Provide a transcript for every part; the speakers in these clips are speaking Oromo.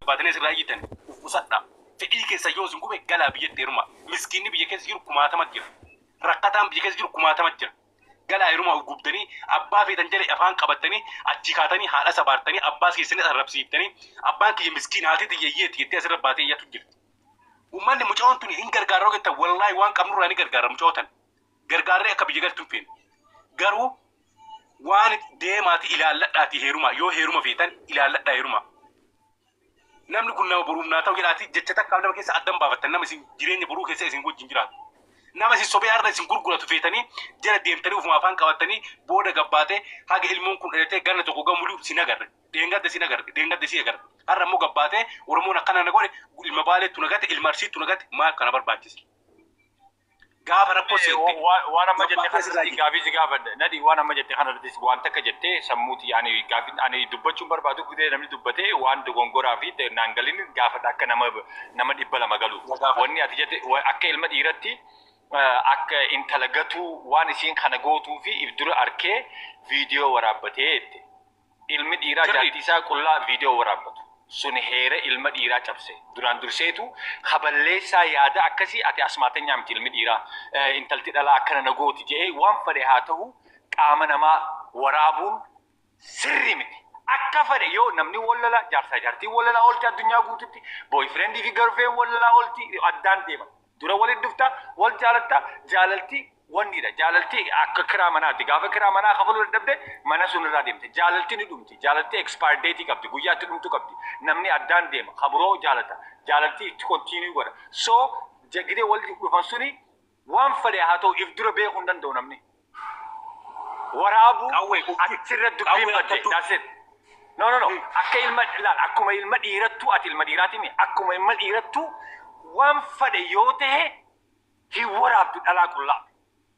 Baatanii asirraa iyyitan, uf qusadhaa. Fedhii keessa yoo isin gube, galaa biyyatti heerumaa. Miskiinni biyya keessa jiru kumaatama jira. Rakkataan biyya keessa jiru kumaatama jira. Galaa heerumaa. Uf gubdanii, abbaa feetan jala afaan qabattanii, achi kaatanii haadha sabaartanii, abbaas keessanis arrabsiiftanii, "Abbaan kiyya miskiin, haati tiyya hiyyeetti" jettee asirra baatee iyyatu jirti. Uummanni mucaan tuni hin gargaaroo jettan, wallaahi waan qabnurraa ni gargaara mucootan. Gargaarree akka biyya galtu hin feene. Garuu waan deemaati ilaalladhaati heerumaa. Yoo heeruma feetan, ilaalladhaa heerumaa. Namni kun nama boruuf naa ta'u jedhaati jecha takkaaf nama keessa addan baafattan, nama isin jireenya boruu keessa isin wajjin jiraatu. Nama isin sobee har'a isin gurguratu feetanii jala deemtanii, ofuma afaan qabattanii, booda gabbaatee haga ilmoon kun dhalatee ganna tokko gamuluu sin agarre. Dheengadda sin agarre, dheengadda si agarre. Har'a immoo gabbaatee "Oromoon akkana na godhe, ilma Baaleettu na gate, ilma Arsiittu na gate" maal kana barbaachise? Gaafa rakkoo seente. Waan amma jette Gabbaatee asirraa kanarratti gaafii si gaafadha. Nadi, waan amma jette kanarratti waan takka jettee sammuuti ani gaafii ani dubbachuun barbaadu gudee namni dubbatee waan dogongoraa fi naan galin gaafadha akka nama 200 galu. Gaafadha. Wanni ati jette akka ilma dhiiratti akka intala gatuu waan isiin kana gootuu fi if dura arkee viidiyoo waraabbatee jette. Ilmi dhiiraa jaartii isaa qullaa viidiyoo waraabbatu. Sun heera ilma dhiiraa cabse. Duraan durseetu kaballeessaa yaada akkasii ati asmaatanyaa miti. Ilmi dhiiraa intalti dhalaa akkana na gooti jedhee, waan fedhe haa ta'u, qaama namaa waraabuun sirrii miti. Akka fedhe yoo namni wallala, jaarsaa jaartii wallala oolti, addunyaa guututti boyfriendii fi girlfriend wallala oolti, addaan deema. Dura walitti dhufta, wal jaalatta, jaalalti wannidha. Jaalalti akka kiraa manaati. Gaafa kiraa manaa kafaluu dadhabde, mana sun irraa deemte. Jaalalti ni dhumti. Jaalalti expire date qabdi. Guyyaa itti dhumtu qabdi. Namni addaan deema. Kabroo jaalata. Jaalalti itti continue godha. So gidee walitti dhufan suni waan fedhe haa ta'u, if dura beekuu hin danda'u namni. Waraabuu Qawwee achirra dubbiin qawwee badde. akkattu. That's it. No, no, no. Akka ilma laal, akkuma ilma dhiirattuu, ati ilma dhiiraati, akkuma ilma dhiirattuu waan fedhe yoo ta'e hin waraabdu dhalaa qullaa.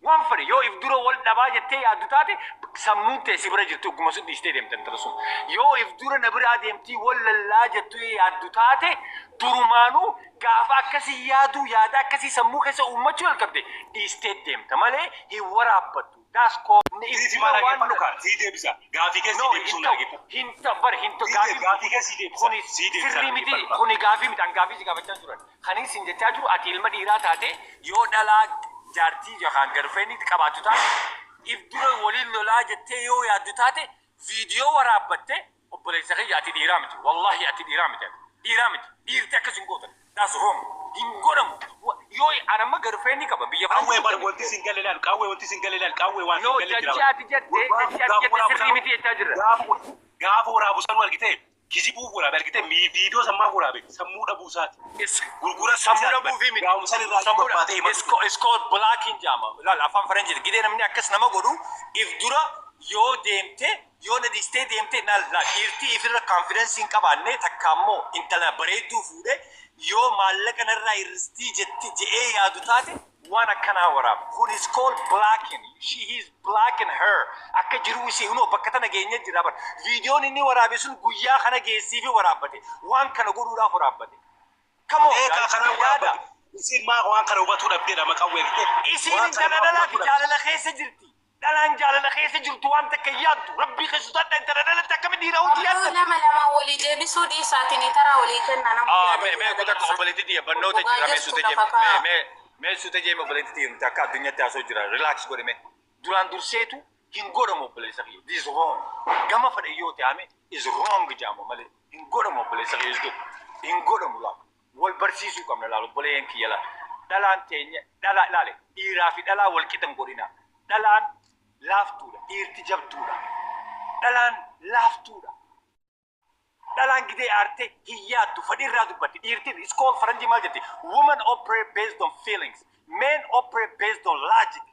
Waan fedhe yoo if dura wal dhabaa jettee yaaddu taate, sammuun ta'e si bira jirtu ogguma sun dhiistee deemte intala sun. Yoo if dura na biraa deemtii wal lallaa jettu yaaddu taate, durumaanuu gaafa akkasii yaaduu, yaada akkasii sammuu keessa uummachuu jalqabde, dhiistee deemta malee hin waraabbattu. That's called Sii maal dhaggeeffadhu kaa, sii deebisa. Gaafii kee sii No, deebisuu hin na ta'u, dhaggeeffadhu. hin ta'u, bar hin ta'u. Sii Gaafii gaafii kee sii deebisa. Kuni Sii deebisa, sirrii miti, dhaggeeffadhu. kuni gaafii miti, an gaafii si gaafachaa turan. Kan isin jechaa jiru, ati ilma dhiiraa taate yoo dhalaa jaartii yookaan girlfriendii qabaattu taate, if dura waliin lolaa jettee yoo yaaddu taate, viidiyoo waraabbatte, obboleessa kiyya, ati dhiiraa miti. Wallahi ati dhiiraa miti. Ati dhiiraa miti. Dhiirti akkas hin gootan. That's wrong. Hin godhamu. Yoo an amma girlfriendii qaba biyya Qawwee bar Faranjii. wanti sin galle laal, qawwee wanti sin galle laal, qawwee waan No, sin galle jira. jechi ati jette, jechi ati jette sirrii miti jechaa jirra. Gaafa waraabu sanuu argitee, kisibuuf waraabe argitee, viidiyoo sammaa waraabe sammuu dhabuu isaati. Gurgura Sammuu dhabuu fi miti. Gaafuma san irraa Sammuu barbaadee himatu. It's called blocking jaama. Laal, afaan Faranjiiti. Gidee namni akkas nama godhu, if dura yoo deemte, yoo na dhiistee deemte, naal laal, dhiirtii ifirra confidence hin qabaanne takka ammoo intala bareedduu fuudhe yoo maallaqa narraa hir'istii jetti je'ee yaadu taate, waan akkanaa waraaba. Kun is called blocking. She is blocking her. Akka jiruu isii hunoo bakka tana geenye jira bar. Viidiyoon inni waraabe sun guyyaa kana geessii fi waraabbate. Waan kana godhuudhaaf waraabbate. Come on, Eegaa guys. kanaa Yaada. waraabbate. Isiin maa waan kana hubatuu dhabdeedha maqaa weertee. Isiin intala dhalaati, jaalala keessa jirti. Dhalaan jaalala keessa jirtu waan takka hin yaaddu. Rabbii keessa sodaadha, intala dhalatti akkamitti dhiira hojii Ammoo yaaddan? nama lama walii deebisuu dhiisaatiin taraa walii kenna nama Ah, yaada mee mee yaada kutaa dabarsan. obboleettii tiyya barnoota Gogaa jira, mee jirtu suuta lafa jeeme, mee kaa'a. mee mee suuta jeeme, obboleettii tiyya, nuti akka addunyaatti haasoo jira, relax godhe. Mee duraan durseetu hin godhamu, obboleessa kiyya, this is wrong. Gama fedhe yoo ta'ame is wrong jaama malee hin godhamu, obboleessa kiyya, is good, hin godhamu. Laal, wal barsiisuu qabna. Laal, obboleeyyan kiyya, laal, dhalaan teenya dhala laale, dhiiraa fi dhalaa wal qixa hin godhina. Dhalaan laaftuudha, dhiirti jabduudha. Dhalaan laaftuudha. Dhalaan gidee aarte hin yaaddu, fedhiirraa dubbatti. Dhiirtiin is called, faranjii maal jetti? Woman operate based on feelings, men operate based on logic.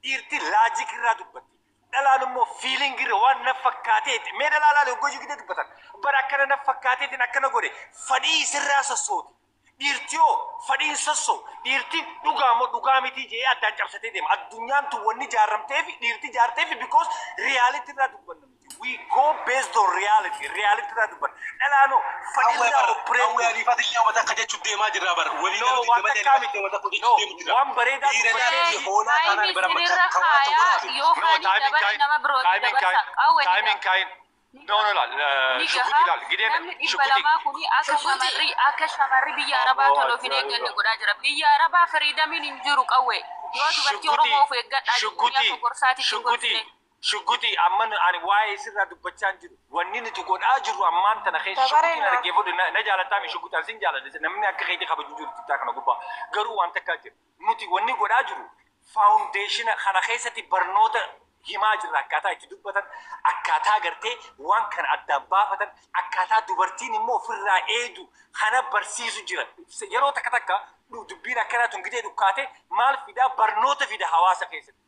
Dhiirti logic irraa dubbatti, dhalaan immoo feeling irra, waan na fakkaateeti. Mee dhalaa laale, hojii gidee dubbatan bara akkana na fakkaateetiin akkana godhe, fedhii isirraa sossooti. Dhiirti hoo fedhiin sossoo? Dhiirti dhugaa moo dhugaa miti jee addaan cabsatee deema. Addunyaan tun wanni jaarramteef, dhiirti jaarteef, because reality irraa dubbanna miti. We go based on reality. Reality irraa dubbanna. Dhalaanoo Qawwee fedhii irraa bar operate qawwee aliifatillee uummata akka jechuun deemaa jirra bar. Walii No, galuutti waan malee takkaa aliifatillee miti. uummata akka No, jechuun deemu jira. waan bareedaa Dhiira dubbattee laafii hoolaa taanaan Taayimii bara isinirra akka waan kaayaa tokko yoo No, kaanii timing dabale kaayin. nama birootti Timing dabarsa. kaayin. Qawwee ni Timing qaba. kaayin. No, no, laal. Ni Shuguti gahaa laal. Gidee namni 200 shuguti. kuni akka Shuguti. shamarri akka shamarri biyya Arabaa Abboo tolu of hin ajaa'iba. eegganne godhaa jira. Biyya Arabaa freedomiin hin jiru qawwee. Yoo dubartii Oromoo of eeggadhaa jettanii Shuguti, akka gorsaatitti hin shuguti, gorsine. shuguti. Amma ani waa'ee sirraa dubbachaa hin jiru. Wanni nuti godhaa jirru ammaan tana keessa shugutiin Dabareen argee fudhu na jaalataa mi shuguti ani sin jaaladha. Namni akka keetii kabaju jiru tiktaa kana gubbaa. Garuu waan takkaa jira. Nuti wanni godhaa jiru foundation kana keessatti barnoota himaa jirra akkaataa itti dubbatan, akkaataa gartee waan kana addaan baafatan, akkaataa dubartiin immoo ofirraa eedu kana barsiisu jira. Yeroo takka takka dubbiin akkanaa tun gidee dhukkaate maal fidaa barnoota fida hawaasa keessatti.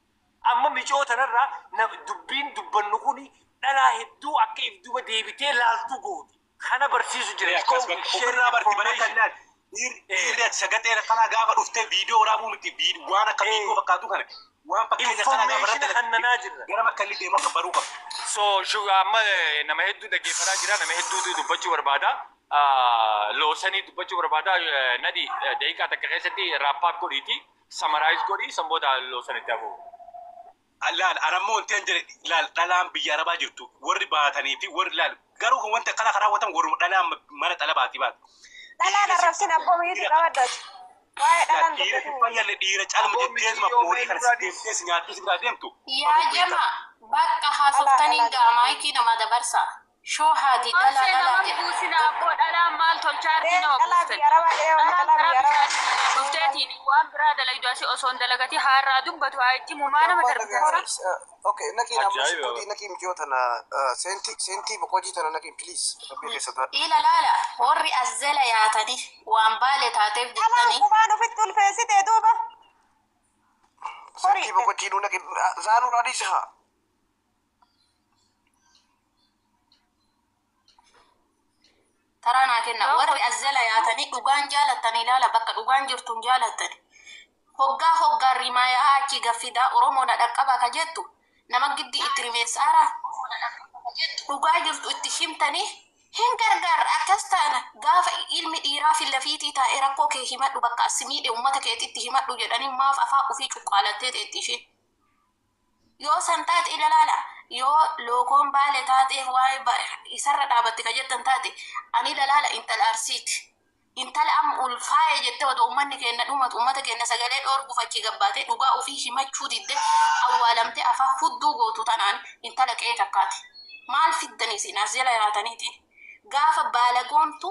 Amma micoo tanarraa dubbiin dubbannu kuni dhalaa hedduu akka if duba deebitee laaltu gooti. Kana barsiisu jira. It's called Ofirraa barti mana information. kan laal. Dhiirri ati sagaxee akkanaa gaafa dhuftee viidiyoo waraabuu miti waan akka viidiyoo fakkaatu kana waan fakkeenya akkanaa gaafa Information irratti kannanaa jirra. gara bakka inni deemu akka baruu qaba. So amma nama hedduu dhaggeeffataa jira, nama hedduutu dubbachuu barbaada. Loosanii dubbachuu barbaada. Nadi daqiiqaa takka keessatti wrap up godhiiti. Summarize godhii san booda loosanitti hafu. Laal anammoo wanti an jedhe laal dhalaan biyya arabaa jirtu warri baatanii fi warri laal garuu kan wanti akkana raawwatan warruma dhalaan mana xalabaatii baatu. Dhalaan arrabsin abboo miiti qabaddaati. Waa'ee dhalaan Dhiira si dubbatin. fayyadne dhiira calma jetteesuma horii kana si deemtee si nyaattee si biraa deemtu. Yaa jama bakka haasoftaniin gaa maayikii nama dabarsa. Shoo haati dhalaa Horsee dhalaa nama jedha. buusina abboo dhalaan maal tolchaa arti Deen nama dhalaa buusten. biyya arabaa jedhee wanni Dhalaan dhalaa karaa biyya arabaa. bishaanii dhufteetiin waan biraa dalaydu asii osoo hin dalagati haarraa dubbatu haa itti mumaa nama darbitan. Okay, naqii amma Ajaa'iba. shukutii naqii miciyoo tana seentii seentii boqojii tana naqii please rabbii keessa ta'a. Ila laala warri as jala yaatanii waan baale taateef Dhalaan jettanii qubaan ofitti ulfeessitee duuba. Seentii boqojii nuu naqii zaanuu dhaadhiisi haa. Taraa naa kenna warri as jala yaatanii dhugaan jaalattanii ilaala bakka dhugaan jirtuun jaalattani. Hoggaa hoggaan rimaayaa achi gaffidaa Oromoo na dhaqqaba ka jettu nama giddi itti rimeessaara dhugaa jirtu itti himtanii hin gargaarra akkas taana gaafa ilmi dhiiraa fillafiitii taa'ee rakkoo kee himadhu bakka as miidhe uummata keetitti himadhu jedhanii maaf afaan ofii cuqqaalattee teetti isheen. Yoo san taate ilaalaala yoo lookoon baale taateef waa'ee isarra dhaabatte ka jettan taate ani ilaalaala intala arsiiti. Intala amma ulfaa'e jettee odoo uummanni keenya dhumatu uummata keenya sagalee dhoorguuf achi gabbaatee dhugaa ofii himachuu didde awwaalamtee afaan hudduu gootu tanaan intala qe'ee takkaati. Maal fiddan isin as jala yaataniitiin? Gaafa baalagoomtu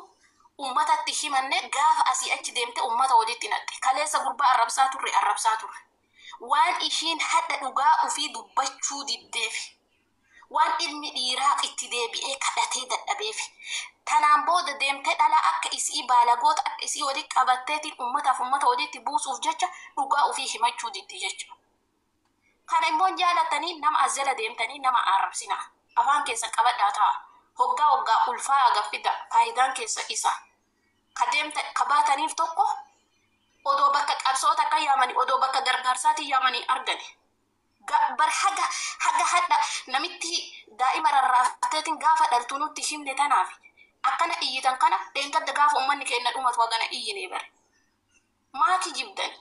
uummatatti himanne gaafa asii achi deemte uummata walitti naqxe. Kaleessa gurbaa arrabsaa turre arrabsaa turre. Waan ishiin hadha dhugaa ofii dubbachuu diddeef. Waan ilmi dhiiraa itti deebi'ee kadhatee dadhabeef. Tanaan booda deemtee dhala akka isii baalagoota akka isii walitti qabatteetiin uummataaf uummata walitti buusuuf jecha dhugaa ofii himachuu diddi jecha. Kana immoo jaalattanii nama as jala deemtanii nama arrabsinaa. Afaan keessan qabadhaa ta'a. Hoggaa hoggaa ulfaa gaffida faayidaan keessa isa. Ka deemta ka baataniif tokko odoo bakka qabsoota akka yaamanii odoo bakka gargaarsaatiin yaamanii argani. Bar haga haga hadha namitti daa'ima rarraafteetiin gaafa dhaltu nutti himne tanaaf akkana iyyitan kana dheengadda gaafa uummanni keenya dhumatu hagana iyyine bare. Maa kijibdani?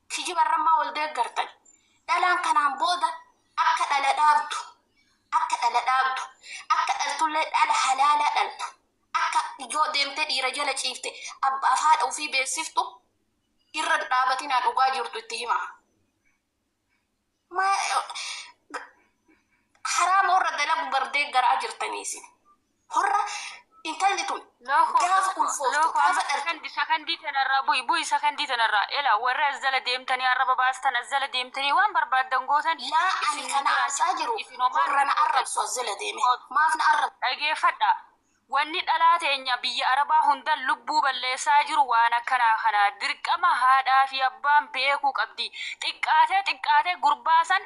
Kijibarra maa wal deeggartani? Dhalaan kanaan booda akka dhala dhaabdu akka dhala dhaabdu akka dhaltullee dhala halaalaa dhaltu akka yoo deemtee dhiira jala ciifte abbaaf haadha ofii beeksiftu irra dhaabatinaa dhugaa jirtu itti himaa. Ma haraama warra dalagu bardee garaa jirtanii isin. Horra intalli tun gaafa ulfooftu gaafa dhaltu Sakandii tanarraa bu'i bu'i sakandii tanarraa ela warra as jala deemtanii arraba baastan as jala deemtanii waan barbaaddan gootan laa ani kana aarsaa jiru isin homaa horra na arrabsu as jala deeme maaf na arrabsu. Dhageeffadha. Wanni dhalaa teenya biyya arabaa hundan lubbuu balleessaa jiru waan akkanaa kana dirqama haadhaa fi abbaan beekuu qabdi. Xiqqaatee xiqqaatee gurbaa san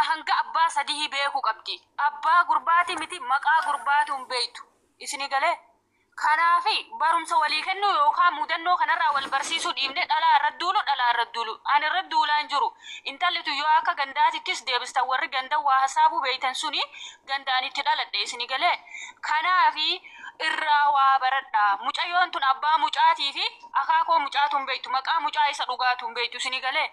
hanga abbaa sadii beekuu qabdi. Abbaa gurbaati miti maqaa gurbaatu hin beektu. Isini galee? Kanaafi barumsa walii kennuu yookaan mudannoo kanarraa wal barsiisuu dhiibne dhalaa irra duulu dhalaa irra duulu. Ani irra duulaa hin jiru. Intalli tu yoo akka gandaatittis deebistan warri ganda waa hasaabuu beeytan suni gandaan itti dhaladhe isini galee. Kanaafi irraa waa baradha. Mucayyoon tun abbaa mucaatii fi akaakoo mucaatu hin beektu. Maqaa mucaa isa dhugaatu hin beektu isini galee.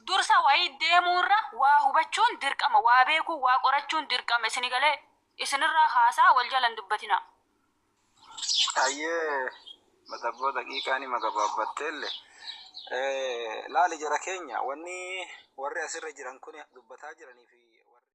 Dursa wayii deemuurra waa hubachuun dirqama. Waa beekuu waa qorachuun dirqama isini galee. Isinirraa haasaa wal jalan dubbatina. Ayyee, matabboo daqiiqaa ni magabaabbatteellee. Laali jara keenya, wanni warri asirra jiran kun dubbataa jiranii fi